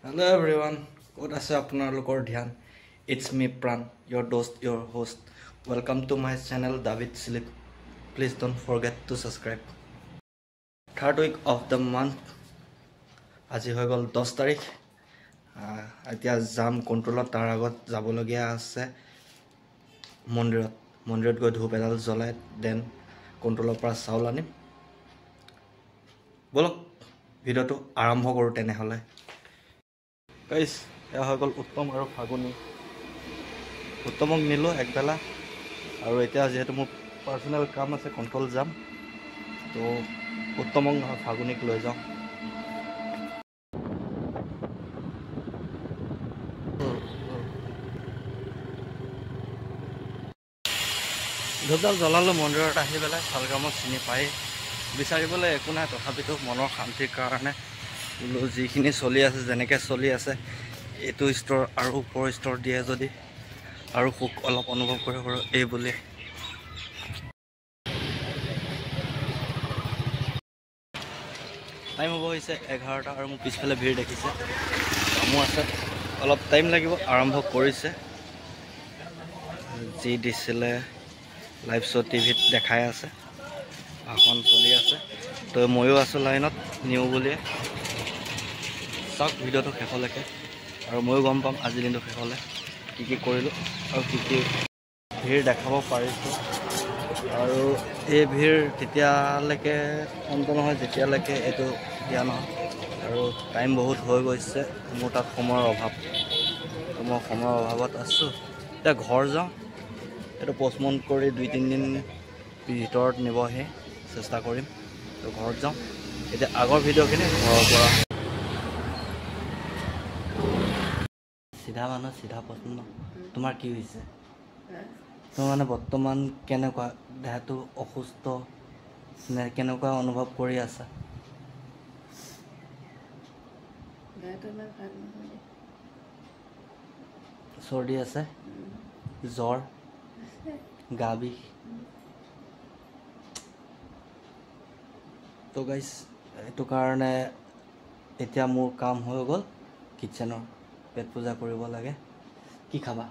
Hello' everyone, ক'ত আছে আপোনালোকৰ ধ্যান? It's me Pran, your dost, your host. Welcome to my channel David sleep. Please don't forget to subscribe. Third week of the month, আজি হৈ গ'ল 10 তাৰিখ। এতিয়া যাম কণ্ট্ৰলত, তাৰ আগত যাবলগীয়া আছে মন্দিৰত। মন্দিৰত গৈ ধূপ এডাল জ্বলাই then কণ্ট্ৰলৰ পৰা চাউল আনিম। ব'লক ভিডিঅ'টো আৰম্ভ কৰোঁ তেনেহ'লে। গাইছ, এয়া হৈ গ'ল উত্তম আৰু ফাগুনী। উত্তমক নিলোঁ একবেলা, আৰু এতিয়া যিহেতু মোৰ পাৰ্চনেল কাম আছে, কণ্ট্ৰল যাম, তো উত্তমক নহয় ফাগুনীক লৈ যাওঁ। ধূপডাল জ্বলালোঁ মন্দিৰত আহি পেলাই। শালগ্ৰামত চিনি পাই বিচাৰিবলৈ একো নাই, তথাপিতো মনৰ শান্তিৰ কাৰণে বোলো যিখিনি চলি আছে, যেনেকৈ চলি আছে, এইটো স্তৰ আৰু ওপৰৰ স্তৰ দিয়ে যদি আৰু সুখ অলপ অনুভৱ কৰিব পাৰোঁ এই বুলি। টাইম হ'ব হৈছে 11টা, আৰু মোৰ পিছফালে ভিৰ দেখিছে, কামো আছে, অলপ টাইম লাগিব। আৰম্ভ কৰিছে, যি দিছিলে লাইভ শ্ব' টিভিত দেখাই আছে, ভাষণ চলি আছে, তো ময়ো আছোঁ লাইনত নিওঁ বুলিয়ে। চাওক ভিডিঅ'টো শেষলৈকে, আৰু ময়ো গম পাম আজিৰ দিনটো শেষলৈ কি কি কৰিলোঁ আৰু কি কি ভিৰ দেখাব পাৰিছোঁ। আৰু এই ভিৰ তেতিয়ালৈকে অন্ত নহয় যেতিয়ালৈকে এইটো দিয়া নহয়, আৰু টাইম বহুত হৈ গৈছে, মোৰ তাত সময়ৰ অভাৱ, তো মই সময়ৰ অভাৱত আছোঁ। এতিয়া ঘৰ যাওঁ, এইটো পষ্টপন কৰি 2-3 দিন ভিতৰত নিবহি চেষ্টা কৰিম। তো ঘৰত যাওঁ এতিয়া। আগৰ ভিডিঅ'খিনি ঘৰৰ পৰা। চিধা মানুহ চিধা প্ৰশ্ন, তোমাৰ কি হৈছে? তোমাৰ মানে বৰ্তমান কেনেকুৱা দেহাটো, অসুস্থ নে কেনেকুৱা অনুভৱ কৰি আছা? চৰ্দি আছে, জ্বৰ, গা বিষ। তো গাইছ, এইটো কাৰণে এতিয়া মোৰ কাম হৈ গ'ল, কিটচেনৰ পেট পূজা কৰিব লাগে। কি খাবা?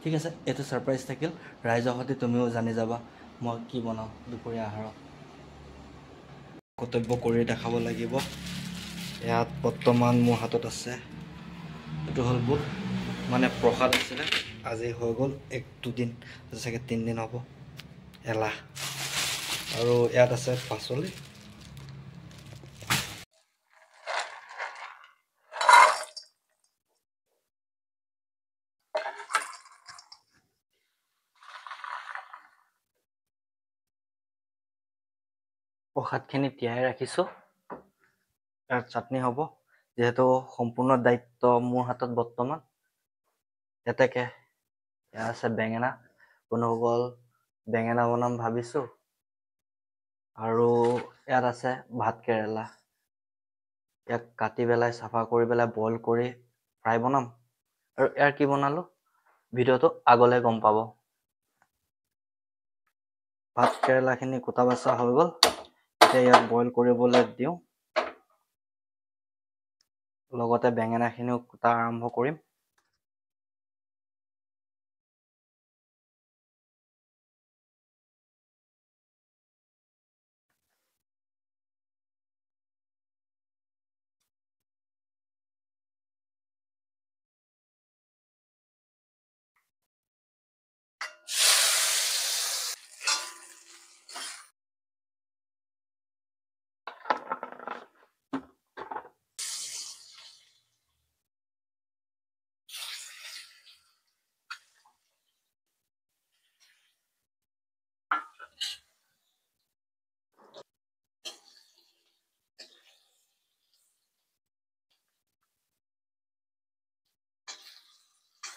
ঠিক আছে, এইটো ছাৰপ্ৰাইজ থাকিল, ৰাইজৰ সৈতে তুমিও জানি যাবা মই কি বনাওঁ দুপৰীয়া আহাৰত। কৰ্তব্য কৰি দেখাব লাগিব। ইয়াত বৰ্তমান মোৰ হাতত আছে, এইটো হ'ল বুট, মানে প্ৰসাদ আছিলে, আজি হৈ গ'ল 1-2 দিন, চাগে 3 দিন হ'ব, এলাহ। আৰু ইয়াত আছে পাচলি। প্ৰসাদখিনি তিয়াই ৰাখিছোঁ, ইয়াত চাটনি হ'ব, যিহেতু সম্পূৰ্ণ দায়িত্ব মোৰ হাতত বৰ্তমান। এতেকে ইয়াত আছে বেঙেনা, বন্ধুসকল বেঙেনা বনাম ভাবিছোঁ। আৰু ইয়াত আছে ভাত কেৰেলা, ইয়াক কাটি পেলাই চাফা কৰি পেলাই বইল কৰি ফ্ৰাই বনাম। আৰু ইয়াৰ কি বনালোঁ ভিডিঅ'টো আগলৈ গম পাব। ভাত কেৰেলাখিনি কুটা বাচা হৈ গ'ল, এতিয়া ইয়াক বইল কৰিবলৈ দিওঁ, লগতে বেঙেনাখিনিও কুটা আৰম্ভ কৰিম।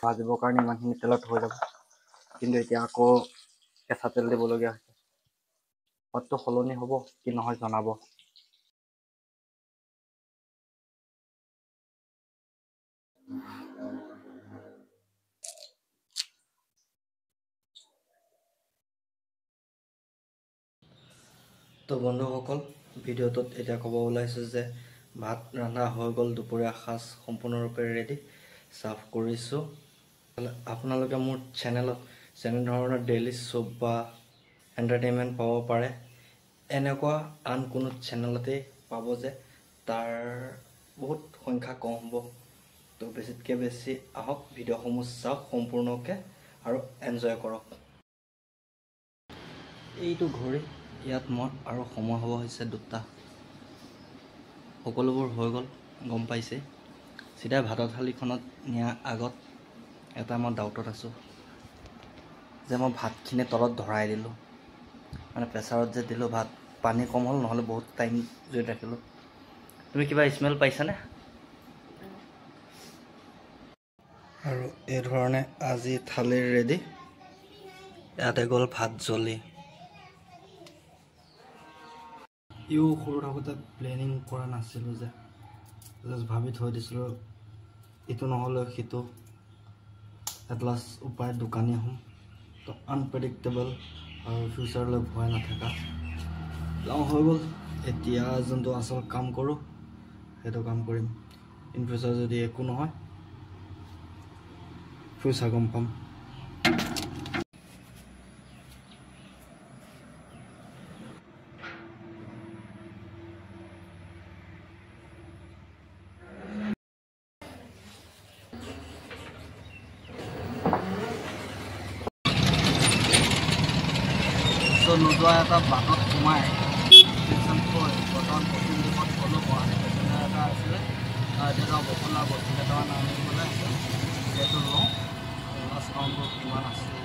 ভাজিবৰ কাৰণে ইমানখিনি তেলত হৈ যাব, কিন্তু এতিয়া আকৌ কেঁচা তেল দিবলগীয়া হৈছে। সোৱাদটো সলনি হ'ব কি নহয় জনাব। তো বন্ধুসকল, ভিডিঅ'টোত এতিয়া ক'ব ওলাইছোঁ যে ভাত ৰন্ধা হৈ গ'ল, দুপৰীয়া সাজ সম্পূৰ্ণৰূপে ৰেডি, চাৰ্ভ কৰিছোঁ। আপোনালোকে মোৰ চেনেলত যেনেধৰণৰ ডেইলি শ্বপ বা এণ্টাৰটেইনমেণ্ট পাব পাৰে, এনেকুৱা আন কোনো চেনেলতেই পাব যে তাৰ বহুত সংখ্যা কম হ'ব। তো বেছিতকৈ বেছি আহক, ভিডিঅ'সমূহ চাওক সম্পূৰ্ণকৈ আৰু এনজয় কৰক। এইটো ঘড়ী ইয়াত মই আৰু সময় হ'ব হৈছে 2টা। সকলোবোৰ হৈ গ'ল, গম পাইছে। চিধাই ভাতৰ থালিখনত নিয়াৰ আগত এটা মই ডাউটত আছোঁ যে মই ভাতখিনি তলত ধৰাই দিলোঁ, মানে প্ৰেছাৰত যে দিলোঁ ভাত, পানী কম হ'ল, নহ'লে বহুত টাইম জুইত ৰাখিলোঁ। তুমি কিবা স্মেল পাইছানে? আৰু এই ধৰণে আজি থালি ৰেডি। ইয়াতে গ'ল ভাত জ্বলি। ইও সৰু থাকোঁতে প্লেনিং কৰা নাছিলোঁ যে, জাষ্ট ভাবি থৈ দিছিলোঁ ইটো নহ'লেও সিটো, এট লাষ্ট উপায় দোকানী হ'ম। তো আনপ্ৰেডিক্টেবল আৰু ফিউচাৰলৈ ভয় নাথাকা লং হৈ গ'ল। এতিয়া যোনটো আচল কাম কৰোঁ সেইটো কাম কৰিম। ইন ফিউচাৰ যদি একো নহয়, ফিউচাৰ গম পাম। নোযোৱা এটা বাটত সোমাই ষ্টেচন থৈ বৰ্তমান পশ্চিম দিশত গ'লোঁ। গুৱাহাটী পেচেঞ্জাৰ এটা আছিলে, এতিয়া বকুলাৰ বস্তু কেইটামান আনিবলৈ আছে, সেইটো লওঁ। লাষ্ট কাউণ্টবোৰ কিমান আছে।